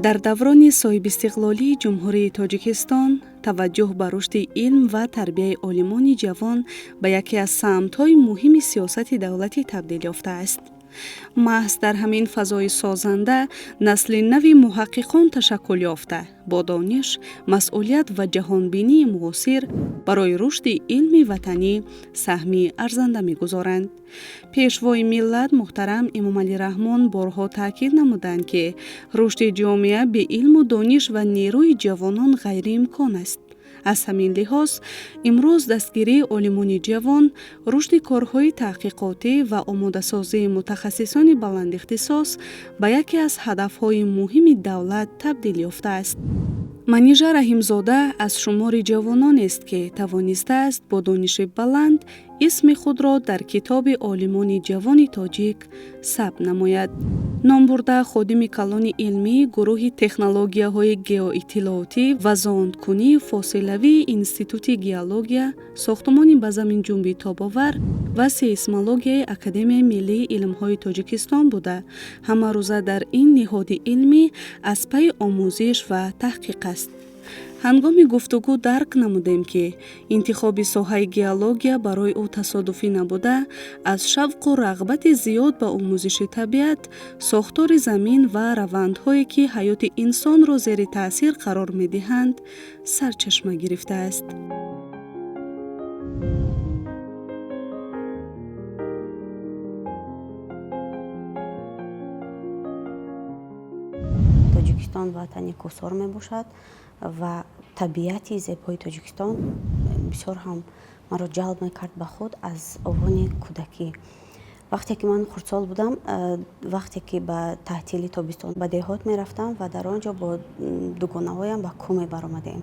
Дар даврони соҳибистиқлолии Ҷумҳурии Тоҷикистон таваҷҷӯҳ ба рушди илм ва тарбияи олимони ҷавон ба яке аз самтҳои муҳими сиёсати давлатӣ табдил ёфтааст. Маҳз дар ҳамин фазои созанда насли нави муҳаққиқон ташаккул ёфта, бо дониш, масъулият ва ҷаҳонбинии муосир барои рушди илми ватанӣ саҳми арзанда мегузоранд. Пешвои миллат муҳтарам Эмомалӣ Раҳмон борҳо таъкид намуданд, ки рушди ҷомеа бе илму дониш ва нерӯи ҷавонон ғайриимкон аст. Аз ҳамин лиҳоз имрӯз дастгирии олимони ҷавон, рушди корҳои таҳқиқотӣ ва омодасозии мутахассисони баландихтисос ба яке аз ҳадафҳои муҳими давлат табдил ёфтааст. Манижа Раҳимзода аз шумори ҷавононест, ки тавонистааст бо дониши баланд исми худро дар китоби олимони ҷавони тоҷик сабт намояд. Номбурда ходими калони илмии гурӯҳи технологияҳои геоиттилоотӣ ва зондкунии фосилавии Институти геология, сохтумони ба заминҷунби тобовар ва сейсмологияи Академияи миллии илмҳои Тоҷикистон буда, ҳамарӯза дар ин ниҳоди илмӣ аз пайи омӯзиш ва таҳқиқ аст. Ҳангоми гуфтугӯ дарк намудем, ки интихоби соҳаи геология барои ӯ тасодуфӣ набуда, аз шавқу рағбати зиёд ба омӯзиши табиат, сохтори замин ва равандҳое, ки ҳаёти инсонро зери таъсир қарор медиҳанд, сарчашма гирифтааст. Тоҷикистон ватани кӯҳсор мебошад ва табиати зебои Тоҷикистон бисёр ҳам маро ҷалб мекард ба худ аз овони кӯдакӣ. Вақте ки ман хурдсол будам, вақте ки ба таътили тобистон ба деҳот мерафтам ва дар он ҷо бо дугонаҳоям ба кӯҳ мебаромадем.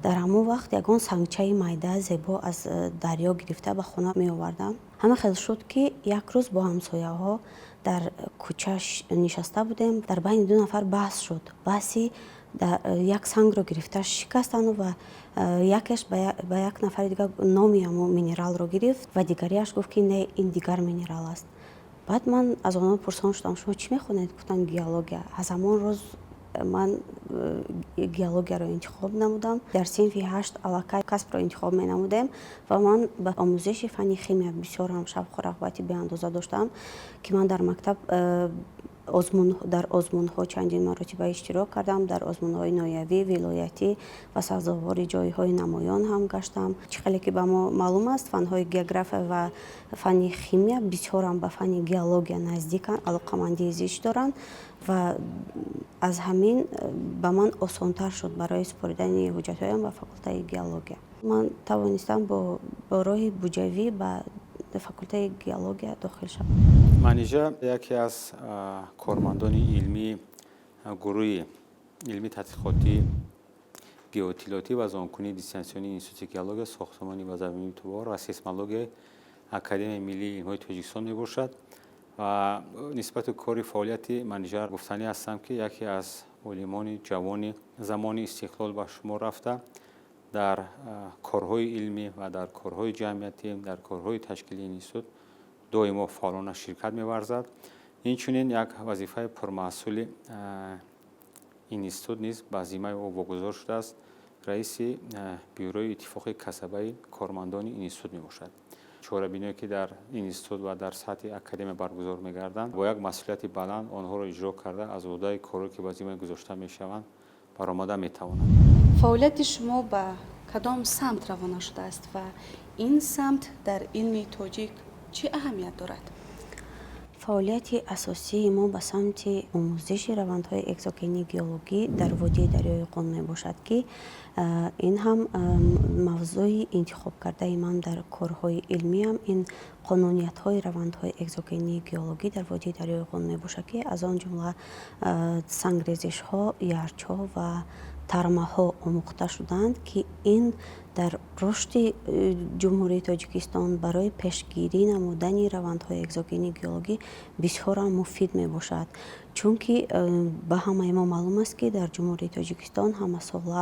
Дар ҳамон вақт ягон сангчаи майда зебо аз дарё гирифта ба хона меовардам. Ҳама хел шуд, ки як рӯз бо ҳамсояҳо дар кӯча нишаста будем. Дар байни ду нафар баҳс шуд. Баҳси як сангро гирифта шикастану ва якеш ба як нафари дигар номи ҳамон минералро гирифт ва дигариаш гуфт, ки не, ин дигар минерал аст. Баъд ман аз онҳо пурсон шудам: шумо чӣ мехонед? Гуфтанд: геология. Аз ҳамон рӯз ман геологияро интихоб намудам. Дар синфи 8 аллакай касбро интихоб менамудем ва ман ба омӯзиши фанни химия бисёр ҳам шавқу рағбати беандоза доштам, ки ман дар мактаб дар озмунҳо чандин маротиба иштирок кардам, дар озмунҳои ноҳиявӣ, вилоятӣ ва сазовори ҷойҳои намоён ҳам гаштам. Чӣ хеле ки ба мо маълум аст, фанҳои география ва фанни химия бисёр ҳам ба фанни геология наздиканд, алоқамандии зич доранд ва аз ҳамин ба ман осонтар шуд барои супоридани ҳуҷҷатҳоям ба факултаи геология. Ман тавонистам бо роҳи буҷавӣ ба факултаи геология дохил шавам. Манижа яке аз кормандони илмии гурӯҳи илмии тадқиқотии геоиттилоотӣ ва зондкунии дистансионии Институти геология, сохтумони ба заминҷунби тобовар ва сейсмологияи Академияи миллии илмҳои Тоҷикистон мебошад. Ва нисбати кори фаъолияти Манижа гуфтанӣ ҳастам, ки яке аз олимони ҷавони замони истиқлол ба шумор рафта, дар корҳои илмӣ ва дар корҳои ҷамъиятӣ, дар корҳои ташкилии институт доимо фаъолона ширкат меварзад. Инчунин як вазифаи пурмаҳсули институт низ ба зиммаи ӯ вогузор шудааст: раиси бюрои иттифоқи касабаи кормандони институт мебошад. Чорабиниҳое, ки дар институт ва дар сатҳи академия баргузор мегарданд, бо як масъулияти баланд онҳоро иҷро карда, аз ӯҳдаи корҳое, ки ба зиммаи гузошта мешаванд, баромада метавонанд. Фаъолияти шумо ба кадом самт равона шудааст ва ин самт дар илми тоҷик чӣ аҳамият дорад? Фаъолияти асосии мо ба самти омӯзиши равандҳои экзогении геологӣ дар водии дарёи Ғун мебошад, ки ин ҳам мавзӯи интихобкардаи ман дар корҳои илмиам ин қонуниятҳои равандҳои экзогении геологӣ дар водии дарёи Ғун мебошад, ки аз он ҷумла сангрезишҳо, ярчҳо ва тармаҳо омӯхта шуданд, ки ин Дар рушди Ҷумҳурии Тоҷикистон барои пешгирӣ намудани равандҳои экзогении геологӣ бисёрам муфид мебошад, чунки ба ҳамаи мо маълум аст, ки дар Ҷумҳурии Тоҷикистон ҳамасола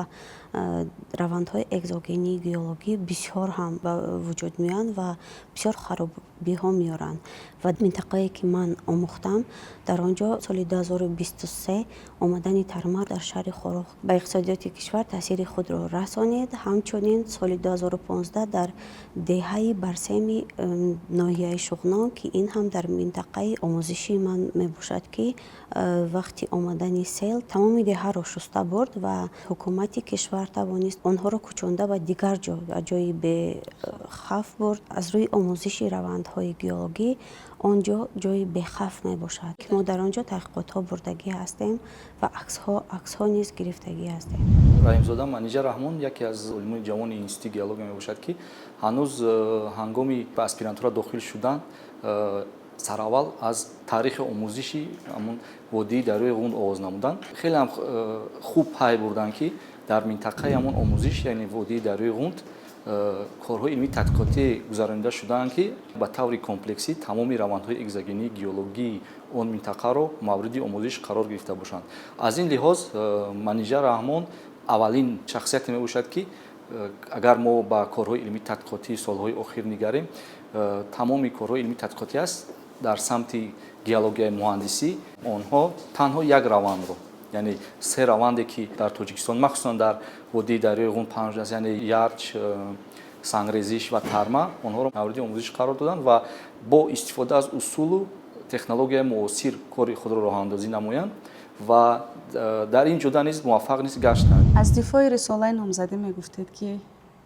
равандҳои экзогении геологӣ бисёр ҳам ба вуҷуд меоянд ва бисёр харобиҳо меоранд. Ва минтақае, ки ман омӯхтам, дар он ҷо соли 2023 омадани тарма дар шаҳри Хоруғ ба иқтисодиёти кишвар таъсири худро расонид. Ҳамчунин соли 2015 дар деҳаи Барсеми ноҳияи Шуғнон, ки ин ҳам дар минтақаи омӯзиши ман мебошад, ки вақти омадани сел тамоми деҳаро шуста бурд ва ҳукумати кишвар тавонист онҳоро кӯчонда ба дигар ҷо, ба ҷои бехавф бурд. Аз рӯи омӯзиши равандҳои геологӣ он ҷо ҷои бехавф мебошад, ки мо дар он ҷо таҳқиқотҳо бурдагӣ ҳастем ва аксҳо низ гирифтагӣ ҳастем. Раҳимзода Манижа Раҳмон яке аз олимони ҷавони Институти геология мебошад, ки ҳанӯз ҳангоми ба аспирантура дохил шудан сараввал аз таърихи омӯзиши ҳамун водии дарёи Ғунд оғоз намуданд. Хеле ҳам хуб пай бурданд, ки дар минтақаи ҳамон омӯзиш, яъне водии дарёи Ғунд, корҳои илмии тадқиқотӣ гузаронида шудаанд, ки ба таври комплексӣ тамоми равандҳои экзогении геологии он минтақаро мавриди омӯзиш қарор гирифта бошанд. Аз ин лиҳоз Манижа Раҳмон аввалин шахсияте мебошад, ки агар мо ба корҳои илмии тадқиқотии солҳои охир нигарем, тамоми корҳои илмии тадқиқотӣ аст дар самти геологияи муҳандисӣ, онҳо танҳо як равандро, яъне се раванде, ки дар Тоҷикистон, махсусан дар водии дарёи Ғунд паҳн шудааст, яъне ярч, сангрезиш ва тарма, онҳоро мавриди омӯзиш қарор доданд ва бо истифода аз усулу технологияи муосир кори худро роҳандозӣ намоянд ва дар ин ҷода низ муваффақ низ гаштанд. Аз дифои рисолаи номзадӣ мегуфтед, ки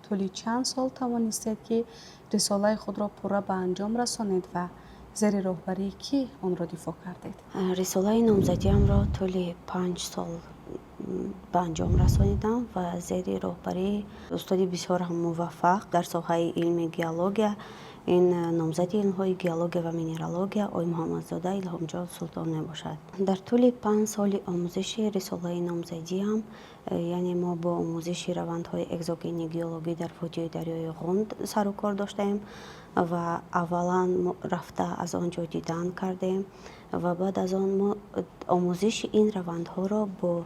тӯли чанд сол тавонистед, ки рисолаи худро пурра ба анҷом расонед ва зери роҳбарии кӣ онро дифоъ кардед? Рисолаи номзадиамро тӯли 5 сол ба анҷом расонидам ва зери роҳбарии устоди бисёр ҳам муваффақ дар соҳаи илми геология, ин номзади илмҳои геология ва минералогия Оймуҳаммадзода Илҳомҷон Султон мебошад. Дар тӯли 5 соли омӯзиши рисолаи номзадиам, яъне мо бо омӯзиши равандҳои экзогении геологӣ дар водии дарёи Ғунд сару кор доштаем ва аввалан рафта аз он ҷо дидан кардем ва баъд аз он мо омӯзиши ин равандҳоро бо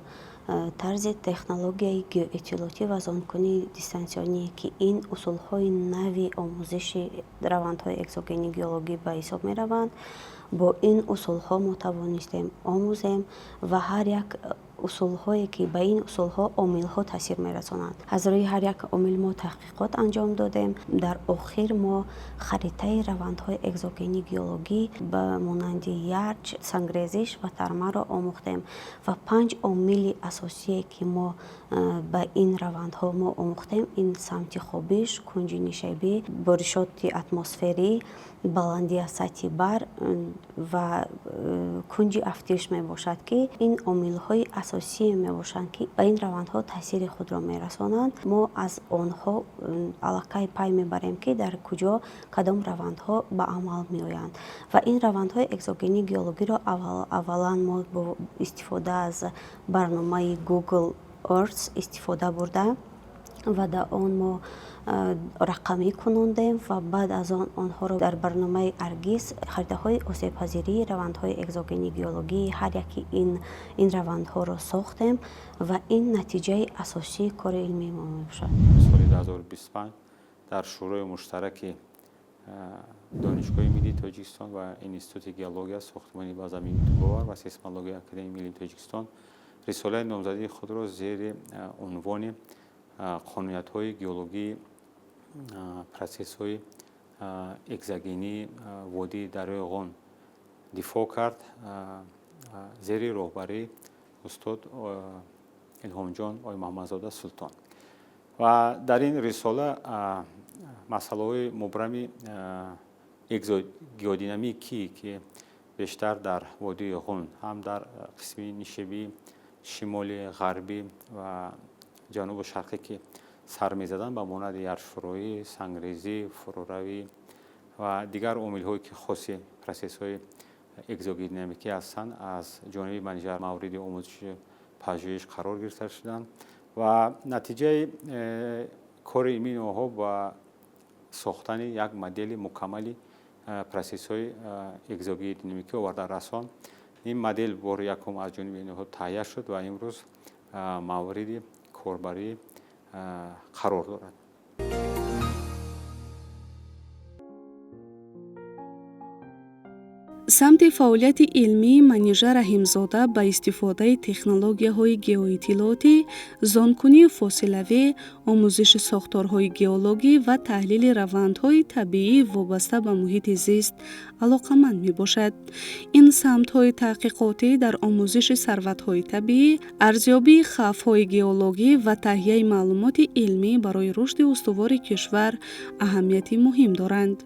тарзи технологияи геоиттилоотӣ ва зондкунии дистансионӣ, ки ин усулҳои нави омӯзиши равандҳои экзогении геологӣ ба ҳисоб мераванд, бо ин усулҳо мо тавонистем омӯзем ва ҳар як усулҳое, ки ба ин усулҳо омилҳо таъсир мерасонанд, аз рӯи ҳар як омил мо таҳқиқот анҷом додем. Дар охир мо харитаи равандҳои экзогении геологӣ ба монанди ярч, сангрезиш ва тармаро омӯхтем ва панҷ омили асосие, ки мо ба ин равандҳо мо омӯхтем, ин самти хобиш, кунҷи нишебӣ, боришоти атмосферӣ, баландӣ аз сатҳи баҳр ва кунҷи афтиш мебошад, ки ин омилҳои асосие мебошанд, ки ба ин равандҳо таъсири худро мерасонанд. Мо аз онҳо аллакай пай мебарем, ки дар куҷо кадом равандҳо ба амал меоянд. Ва ин равандҳои экзогении геологиро аввалан мо бо истифода аз барномаи Google Earth истифода бурда ва дар он мо рақамӣ кунондем ва баъд аз он онҳоро дар барномаи ArcGIS харитаҳои осебпазирии равандҳои экзогении геологии ҳар яки ин равандҳоро сохтем ва ин натиҷаи асосии кори илмии мо мебошад. Соли 2025 дар Шӯрои муштараки Донишгоҳи миллии Тоҷикистон ва Институти геология, сохтмонӣ ва замини тубовар ва сейсмологияи Академияи миллии Тоҷикистон рисолаи номзадии худро зери унвони «Қонуниятҳои геологии процессҳои экзогении водии дарёи Ғунд» дифоъ кард зери роҳбарии устод Илҳомҷон Оймуҳаммадзода Султон. Ва дар ин рисола масъалаҳои мубрами экзогеодинамикӣ, ки бештар дар водии Ғунд ҳам дар қисми нишебии шимоли ғарбӣ ва ҷанубу шарқӣ, ки сар мезаданд, ба монанди ярчфурӯӣ, сангрезӣ, фурӯравӣ ва дигар омилҳое, ки хоси процессҳои экзогеодинамикӣ ҳастанд, аз ҷониби Манижа мавриди омӯзиши пажӯҳиш қарор гирифта шуданд ва натиҷаи Кори илмии онҳо ба сохтани як модели мукаммали процессҳои экзогении динамикӣ оварда расон. Ин модел бори якум аз ҷониби инҳо таҳия шуд ва имрӯз мавриди корбарӣ қарор дорад. Самти фаъолияти илмии Манижа Раҳимзода ба истифодаи технологияҳои геоиттилоотӣ, зонкунии фосилавӣ, омӯзиши сохторҳои геологӣ ва таҳлили равандҳои табиӣ вобаста ба муҳити зист алоқаманд мебошад. Ин самтҳои таҳқиқотӣ дар омӯзиши сарватҳои табиӣ, арзёбии хавфҳои геологӣ ва таҳияи маълумоти илмӣ барои рушди устувори кишвар аҳамияти муҳим доранд.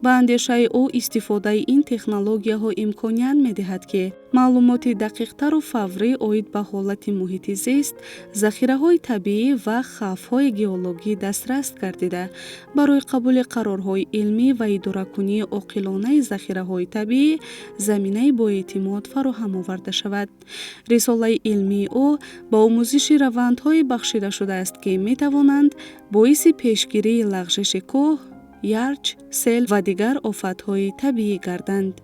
Ба андешаи ӯ, истифодаи ин технологияҳо имконият медиҳад, ки маълумоти дақиқтару фаврӣ оид ба ҳолати муҳити зист, захираҳои табиӣ ва хавфҳои геологӣ дастрас гардида, барои қабули қарорҳои илмӣ ва идоракунии оқилонаи захираҳои табиӣ заминаи боэътимод фароҳам оварда шавад. Рисолаи илмии ӯ ба омӯзиши равандҳое бахшида шудааст, ки метавонанд боиси пешгирии лағжиши кӯҳ, ярч, сел ва дигар офатҳои табиӣ гарданд.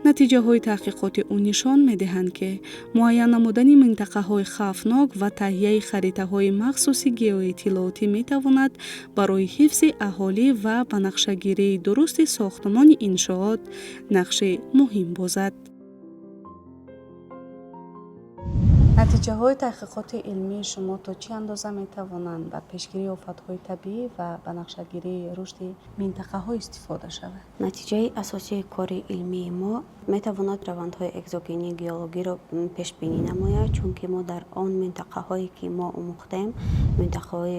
Натиҷаҳои таҳқиқоти ӯ нишон медиҳанд, ки муайян намудани минтақаҳои хавфнок ва таҳияи харитаҳои махсуси геоиттилоотӣ метавонад барои ҳифзи аҳолӣ ва ба нақшагирии дурусти сохтмони иншоот нақши муҳим бозад. Натиҷаҳои таҳқиқоти илмии шумо то чӣ андоза метавонанд ба пешгирии офатҳои табиӣ ва ба нақшагирии рушди минтақаҳо истифода шаванд? Натиҷаи асосии кори илмии мо метавонад равандҳои экзогении геологиро пешбинӣ намояд, чунки мо дар он минтақаҳое, ки мо омӯхтем, минтақаҳои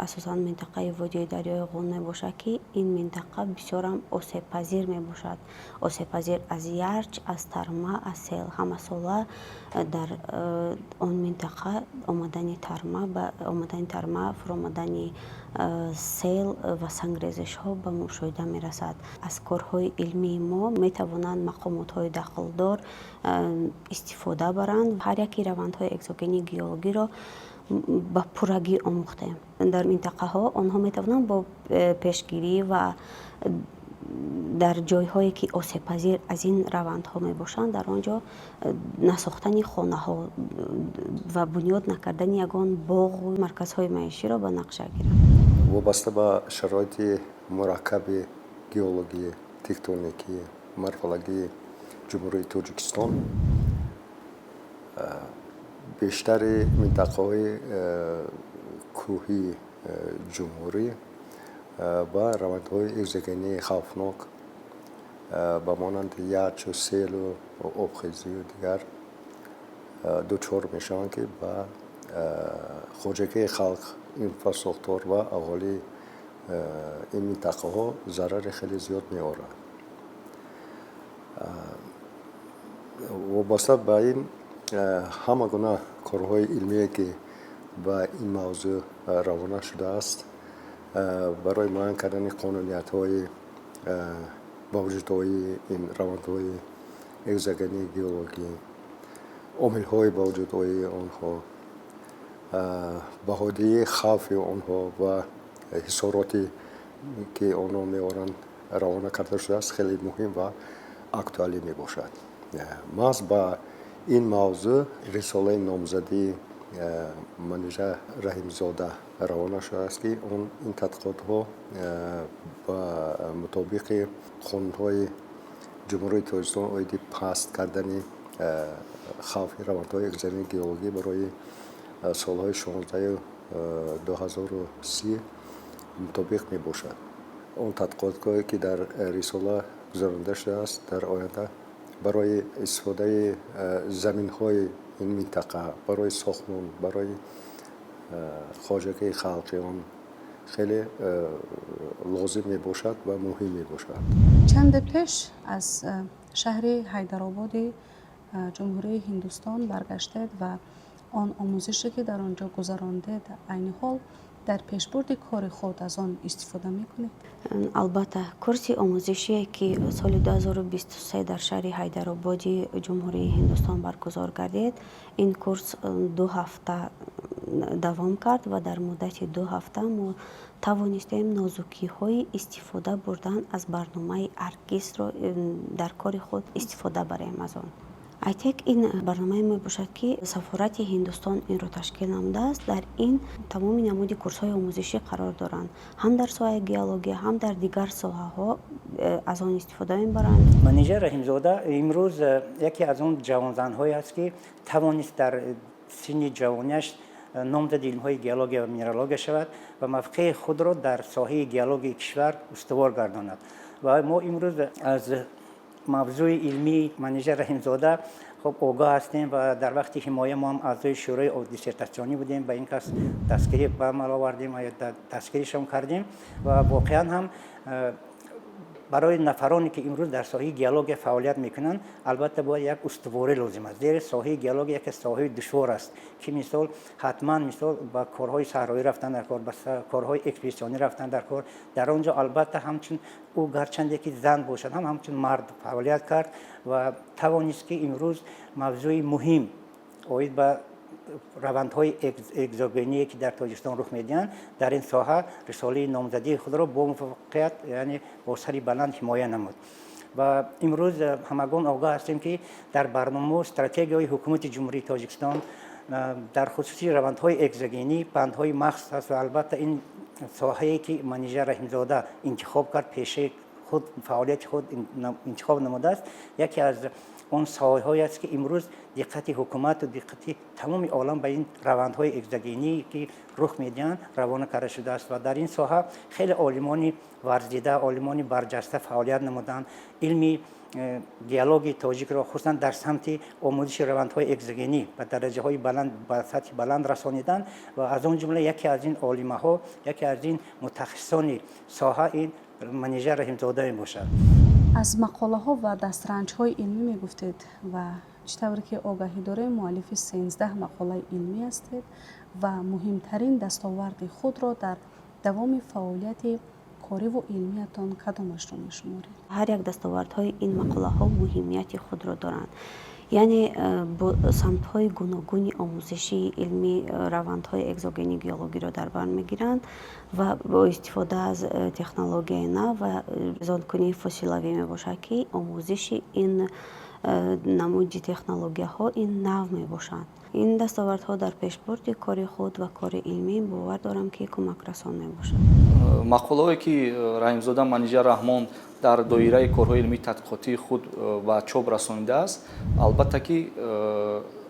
асосан минтақаи водии дарёи Ғун мебошад, ки ин минтақа бисёрам осебпазир мебошад. Осебпазир аз ярч, аз тарма, аз сел. Ҳамасола дар он минтақа омадани тарма, фуромадани сел ва сангрезишҳо ба мушоҳида мерасад. Аз корҳои илмии мо метавонанд мақомотҳои дахлдор истифода баранд. Ҳар яки равандҳои экзогении геологиро ба пуррагӣ омӯхтем. Дар минтақаҳо онҳо метавонанд бо пешгирӣ ва дар ҷойҳое, ки осебпазир аз ин равандҳо мебошанд, дар он ҷо насохтани хонаҳо ва бунёд накардани ягон боғу марказҳои маиширо ба нақша гиранд. Вобаста ба шароити мураккаби геологӣ, тектоникӣ, морфологии Ҷумҳурии Тоҷикистон, бештари минтақаҳои кӯҳии ҷумҳурӣ ба равандҳои экзогении хавфнок ба монанди ярчу, селу обхезию дигар дучор мешаванд, ки ба хоҷагии халқ, инфрасохтор ва аҳолии ин минтақаҳо зарари хеле зиёд меорад. Вобаста ба ин, ҳама гуна корҳои илмие, ки ба ин мавзӯъ равона шудааст, барои муайян кардани қонуниятҳои ба вуҷудоии ин равандҳои экзогении геологӣ, омилҳои ба вуҷудоии онҳо, баҳодиҳии хавфи онҳо ва ҳисороте, ки онҳо меоранд, равона карда шудааст, хеле муҳим ва актуалӣ мебошад. Маҳз ба ин мавзӯъ рисолаи номзадии Манижа Раҳимзода равона шудааст, ки он ин тадқиқотҳо ба мутобиқи қонунҳои Ҷумҳурии Тоҷикистон оиди паст кардани хавфи равандҳои экзогении геологӣ барои солҳои 16-2030 мутобиқ мебошад. Он тадқиқотҳое, ки дар рисола гузаронида шудааст, дар оянда барои истифодаи заминҳои ин минтақа, барои сохтмон, барои хоҷагии халқи он хеле лозим мебошад ва муҳим мебошад. Чанде пеш аз шаҳри Ҳайдарободи Ҷумҳурии Ҳиндустон баргаштед ва он омӯзише, ки дар он ҷо гузарондед, айни ҳол дар пешбурди кори худ аз он истифода мекунед? Албатта, курси омӯзишие, ки соли 2023 дар шаҳри Ҳайдарободи Ҷумҳурии Ҳиндустон баргузор гардид, ин курс 2 ҳафта Давом кард ва дар муддати 2 ҳафта мо тавонистем нозукиҳои истифода бурдан аз барномаи ArcGIS-ро дар кори худ истифода барем аз он. Айтек ин барномае мебошад, ки сафорати Ҳиндустон инро ташкил намудааст. Дар ин тамоми намуди курсҳои омӯзишӣ қарор доранд, ҳам дар соҳаи геология, ҳам дар дигар соҳаҳо аз он истифода мебаранд. Манижа Раҳимзода имрӯз яке аз он ҷавонзанҳое аст, ки тавонист дар синни ҷавониаш номзади илмҳои геология ва минералогия шавад ва мавқеи худро дар соҳаи геологияи кишвар устувор гардонад. Ва мо имрӯз аз мавзӯи илмии Манижа Раҳимзода хуб огоҳ ҳастем ва дар вақти ҳимоя мо ҳам аъзои шӯрои диссертатсионӣ будем, ба ин кас дастгирӣ ба амал овардем, дастгиришон кардем ва воқеан ҳам барои нафароне, ки имрӯз дар соҳаи геология фаъолият мекунанд, албатта бояд як устуворӣ лозим аст. Зеро соҳаи геология яке соҳаи душвор аст, ки мисол ҳатман мисол ба корҳои саҳроӣ рафтан дар кор, ба корҳои экспедитсионӣ рафтан дар кор. Дар он ҷо албатта ҳамчун ӯ гарчанде ки зан бошад ҳам ҳамчун мард фаъолият кард ва тавонист, ки имрӯз мавзӯи муҳим оид ба равандҳои экзогение, ки дар Тоҷикистон рух медиҳанд, дар ин соҳа рисолаи номзадии худро бо муваффақият, яъне бо сари баланд ҳимоя намуд. Ва имрӯз ҳамагон огоҳ ҳастем, ки дар барномау стратегияҳои ҳукумати Ҷумҳурии Тоҷикистон дар хусуси равандҳои экзогенӣ бандҳои махсус аст ва албатта ин соҳае, ки Манижа Раҳимзода интихоб кард, пешаи худ, фаъолияти худ интихоб намудааст, яке аз он соҳаҳое аст, ки имрӯз диққати ҳукумату диққати тамоми олам ба ин равандҳои экзогенӣ, ки рух медиҳанд, равона карда шудааст. Ва дар ин соҳа хеле олимони варзида, олимони барҷаста фаъолият намуданд. Илми геологияи тоҷикро хусусан дар самти омӯзиши равандҳои экзогенӣ ба дараҷаҳои баланд, ба сатҳи баланд расониданд ва аз он ҷумла яке аз ин олимаҳо, яке аз ин мутахассисони соҳа ин Манижа Раҳимзода мебошад. Аз мақолаҳо ва дастранҷҳои илмӣ мегуфтед ва чӣ тавре ки огаҳӣ дорем, муаллифи 13 мақолаи илмӣ ҳастед ва муҳимтарин дастоварди худро дар давоми фаъолияти кориву илмиятон кадомашро мешуморед? Ҳар як дастовардҳои ин мақолаҳо муҳимияти худро доранд. Яъне бо самтҳои гуногуни омӯзишии илмӣ равандҳои экзогении геологиро дар бар мегиранд ва бо истифода аз технологияи нав ва зондкунии фосилавӣ мебошад, ки омӯзиши ин намуди технологияҳо ин нав мебошанд. Ин дастовардҳо дар пешбурди кори худ ва кори илмӣ бовар дорам, ки кӯмакрасон мебошад. Мақолаҳое, ки Раҳимзода Манижа Раҳмон дар доираи корҳои илмии тадқиқотии худ ба чоп расонидааст, албатта ки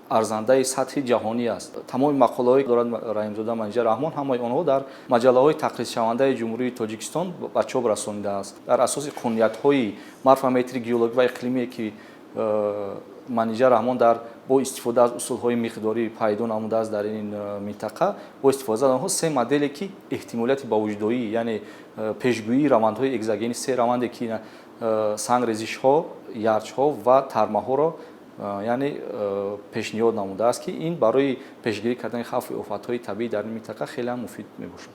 арзандаи сатҳи ҷаҳонӣ аст. Тамоми мақолаҳое дорад Раҳимзода Манижа Раҳмон, ҳамаи онҳо дар маҷаллаҳои тақризшавандаи Ҷумҳурии Тоҷикистон ба чоп расонидааст. Дар асоси қонуниятҳои морфометрии геологӣ ва иқлимие, ки Манижа Раҳмон дар бо истифода аз усулҳои миқдорӣ пайдо намудааст дар ин минтақа, бо истифода аз онҳо се моделе, ки эҳтимолияти ба вуҷудоӣ, яъне пешгӯии равандҳои экзогенӣ, се раванде, ки сангрезишҳо, ярчҳо ва тармаҳоро яъне пешниҳод намудааст, ки ин барои пешгирӣ кардани хавфи офатҳои табиӣ дар ин минтақа хеле ҳам муфид мебошад.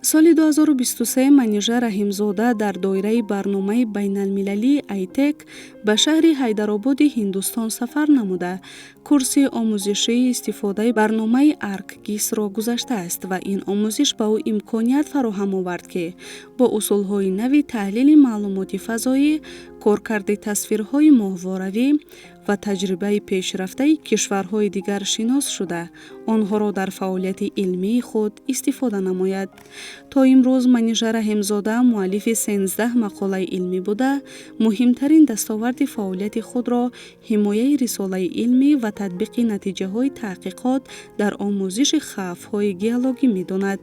Соли 2023 Манижа Раҳимзода дар доираи барномаи байналмилалии Айтек ба шаҳри Ҳайдарободи Ҳиндустон сафар намуда, курси омӯзишии истифодаи барномаи ArcGIS-ро гузаштааст ва ин омӯзиш ба ӯ имконият фароҳам овард, ки бо усулҳои нави таҳлили маълумоти фазоӣ, коркарди тасвирҳои моҳворавӣ ва таҷрибаи пешрафтаи кишварҳои дигар шинос шуда, онҳоро дар фаъолияти илмии худ истифода намояд. То имрӯз Манижа Раҳимзода муаллифи 13 мақолаи илмӣ буда, муҳимтарин дастоварди фаъолияти худро ҳимояи рисолаи илмӣ ва татбиқи натиҷаҳои таҳқиқот дар омӯзиши хавфҳои геологӣ медонад.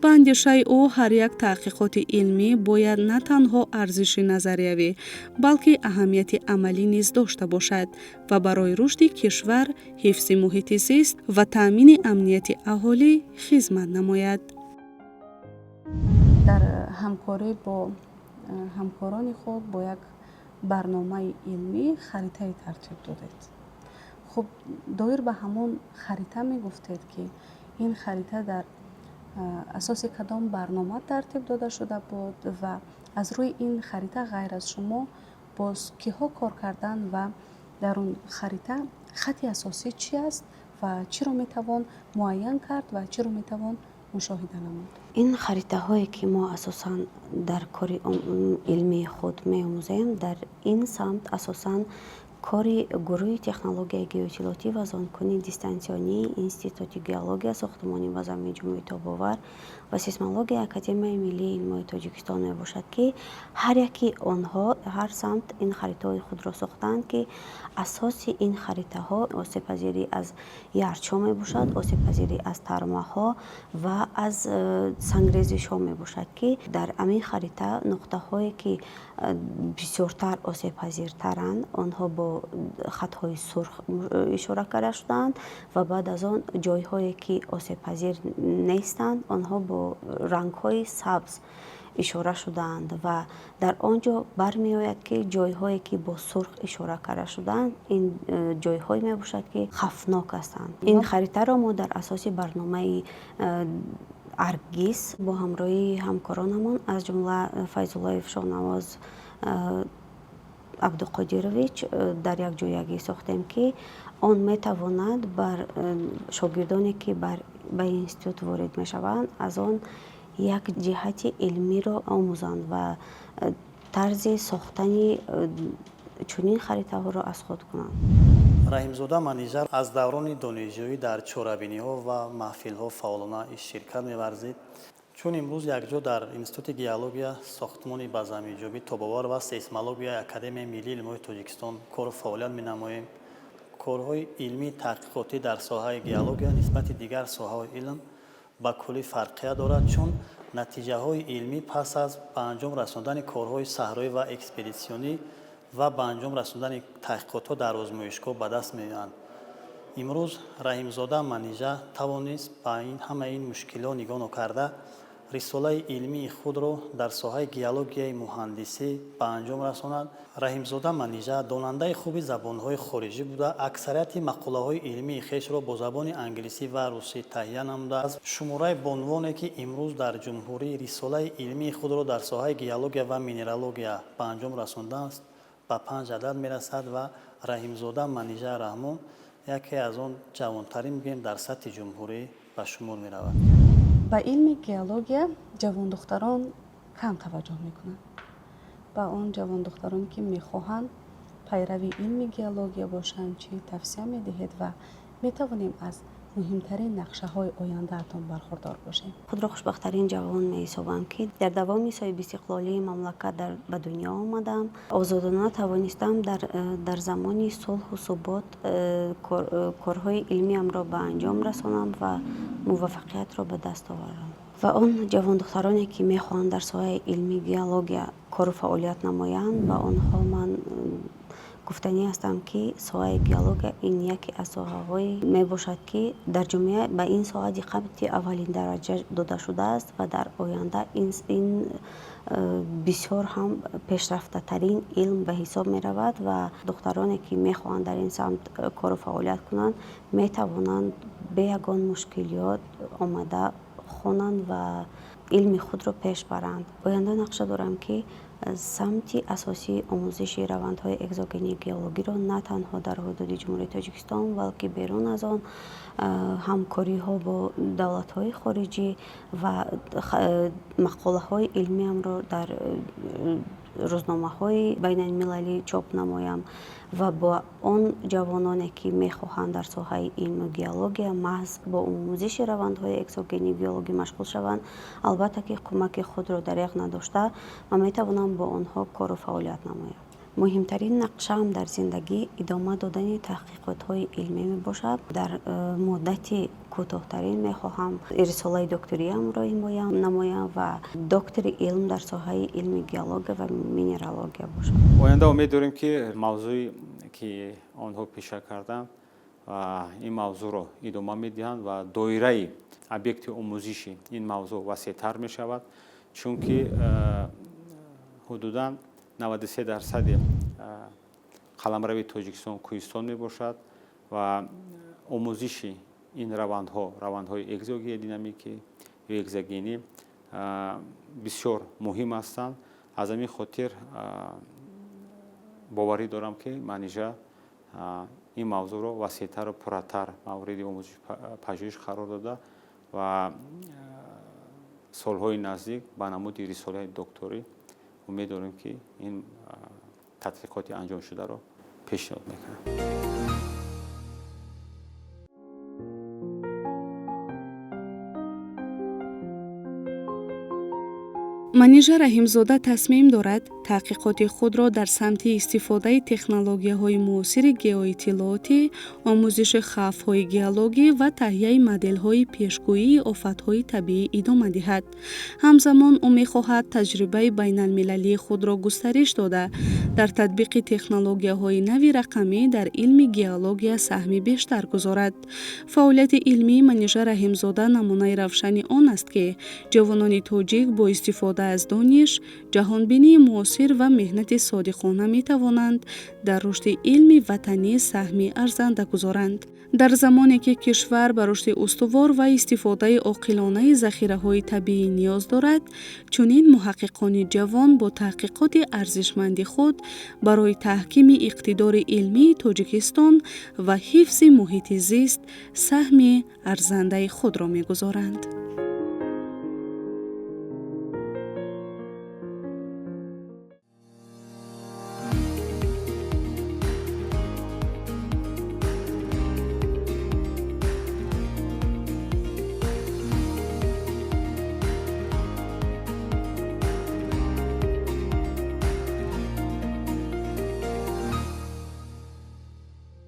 Ба андешаи ӯ, ҳар як таҳқиқоти илмӣ бояд на танҳо арзиши назариявӣ, балки аҳамияти амалӣ низ дошта бошад ва барои рушди кишвар, ҳифзи муҳити зист ва таъмини амнияти аҳолӣ хизмат намояд. Дар ҳамкорӣ бо ҳамкорони худ бо як барномаи илмӣ харитае тартиб додед. Хуб, доир ба ҳамон харита мегуфтед, ки ин харита дар асоси кадом барнома тартиб дода шуда буд ва аз рӯи ин харита ғайр аз шумо боз киҳо кор карданд ва Дар он харита хати асосӣ чӣ аст ва чиро метавон муайян кард ва чиро метавон мушоҳида намуд? Ин харитаҳое, ки мо асосан дар кори илмии худ меомӯзем, дар ин самт асосан кори гурӯҳи технологияи геоиттилоотӣ ва зондкунии дистансионии Институти геология, сохтмонӣ ва заминҷӯии тобовар ва сейсмологияи Академияи миллии илмҳои Тоҷикистон мебошад, ки ҳар яки онҳо ҳар самт ин харитаҳои худро сохтаанд, ки асоси ин харитаҳо осебпазирӣ аз ярчҳо мебошад, осебпазирӣ аз тармаҳо ва аз сангрезишҳо мебошад, ки дар ҳамин харита нуқтаҳое, ки бисёртар осебпазиртаранд, онҳо бо хатҳои сурх ишора карда шудаанд ва баъд аз он ҷойҳое, ки осебпазир нестанд, онҳо бо рангҳои сабз ишора шудаанд. Ва дар он ҷо бармеояд, ки ҷойҳое, ки бо сурх ишора карда шудаанд, ин ҷойҳое мебошад, ки хавфнок ҳастанд. Ин харитаро мо дар асоси барномаи ArcGIS бо ҳамроҳии ҳамкоронамон, аз ҷумла Файзуллоев Шоҳнавоз Абдуқодирович, дар якҷоягӣ сохтем, ки он метавонад бар шогирдоне, ки ба институт ворид мешаванд, аз он як ҷиҳати илмиро омӯзанд ва тарзи сохтани чунин харитаҳоро аз худ кунанд. Раҳимзода Манижа аз даврони донишҷӯӣ дар чорабиниҳо ва маҳфилҳо фаъолона ширкат меварзид. Чун имрӯз якҷо дар Институти геология, сохтмони ба заминҷӯбӣ, тобовар ва сейсмологияи Академияи миллии илмҳои Тоҷикистон кору фаъолият менамоем, корҳои илмии таҳқиқотӣ дар соҳаи геология нисбати дигар соҳаҳои илм ба куллӣ фарқият дорад, чун натиҷаҳои илмӣ пас аз ба анҷом расондани корҳои саҳроӣ ва экспедитсионӣ ва ба анҷом расондани таҳқиқотҳо дар озмоишгоҳ ба даст меоянд. Имрӯз Раҳимзода Манижа тавонист ба ҳамаи ин мушкилиҳо нигоҳ нокарда, рисолаи илмии худро дар соҳаи геологияи муҳандисӣ ба анҷом расонад. Раҳимзода Манижа донандаи хуби забонҳои хориҷӣ буда, аксарияти мақолаҳои илмии хешро бо забони англисӣ ва русӣ таҳия намуда. Аз шумораи бонувоне, ки имрӯз дар ҷумҳурӣ рисолаи илмии худро дар соҳаи геология ва минералогия ба анҷом расондааст, ба панҷ адад мерасад ва Раҳимзода Манижа Раҳмон яке аз он ҷавонтарин, бигӯем, дар сатҳи ҷумҳурӣ ба шумор меравад. Ба илми геология ҷавондухтарон кам таваҷҷӯҳ мекунанд. Ба он ҷавондухтароне, ки мехоҳанд пайрави илми геология бошанд, чӣ тавсия медиҳед ва метавонем аз муҳимтарин нақшаҳои ояндаатон бархурдор бошем? Худро хушбахттарин ҷавон меҳисобам, ки дар давоми соҳибистиқлолии мамлакат ба дунё омадам, озодона тавонистам дар замони сулҳу субот корҳои илмиамро ба анҷом расонам ва муваффақиятро ба даст оварам. Ва он ҷавондухтароне, ки мехоҳанд дар соҳаи илми геология кору фаъолият намоянд, ба онҳо ман гуфтанӣ ҳастам, ки соҳаи геология ин яке аз соҳаҳое мебошад, ки дар ҷомеа ба ин соҳа диққати аввалин дараҷа дода шудааст ва дар оянда ин бисёр ҳам пешрафтатарин илм ба ҳисоб меравад. Ва духтароне, ки мехоҳанд дар ин самт кору фаъолият кунанд, метавонанд бе ягон мушкилиёт омада хонанд ва илми худро пеш баранд. Оянда нақша дорам, ки самти асосии омӯзиши равандҳои экзогении геологиро на танҳо дар ҳудуди Ҷумҳурии Тоҷикистон, балки берун аз он, ҳамкориҳо бо давлатҳои хориҷӣ ва мақолаҳои илмиамро дар рӯзномаҳои байналмилалӣ чоп намоям ва бо он ҷавононе, ки мехоҳанд дар соҳаи илму геология маҳз бо омӯзиши равандҳои экзогении геологӣ машғул шаванд, албатта ки кӯмаки худро дареғ надошта, ман метавонам бо онҳо кору фаъолият намоям. Муҳимтарин нақшаам дар зиндагӣ идома додани таҳқиқотҳои илмӣ мебошад. Дар муддати кӯтоҳтарин мехоҳам рисолаи докториамро ҳимоя намоям ва доктори илм дар соҳаи илми геология ва минералогия бошам. Оянда умед дорем, ки мавзӯе, ки онҳо пеша карданд, ва ин мавзӯъро идома медиҳанд ва доираи объекти омӯзиши ин мавзӯъ васеътар мешавад, чунки ҳудудан 93 дарсади қаламрави Тоҷикистон кӯҳистон мебошад ва омӯзиши ин равандҳо, равандҳои экзогеодинамикӣ ё экзогенӣ, бисёр муҳим ҳастанд. Аз ҳамин хотир боварӣ дорам, ки Манижа Ин мавзӯъро васеътару пурратар мавриди омӯзиш, пажӯҳиш қарор дода ва солҳои наздик ба намуди рисолаи докторӣ умед дорем, ки ин тадқиқоти анҷомшударо пешниҳод мекунам. Манижа Раҳимзода тасмим дорад таҳқиқоти худро дар самти истифодаи технологияҳои муосири геоиттилоотӣ, омӯзиши хавфҳои геологӣ ва таҳияи моделҳои пешгӯии офатҳои табиӣ идома диҳад. Ҳамзамон, ӯ мехоҳад таҷрибаи байналмилалии худро густариш дода, дар татбиқи технологияҳои нави рақамӣ дар илми геология саҳми бештар гузорад. Фаъолияти илмии Манижа Раҳимзода намунаи равшани он аст, ки ҷавонони тоҷик бо истифода аз дониш, ҷаҳонбинии муосир ва меҳнати содиқона метавонанд дар рушди илми ватанӣ саҳми арзанда гузоранд. Дар замоне ки кишвар ба рушди устувор ва истифодаи оқилонаи захираҳои табиӣ ниёз дорад, чунин муҳаққиқони ҷавон бо таҳқиқоти арзишманди худ барои таҳкими иқтидори илмии Тоҷикистон ва ҳифзи муҳити зист саҳми арзандаи худро мегузоранд.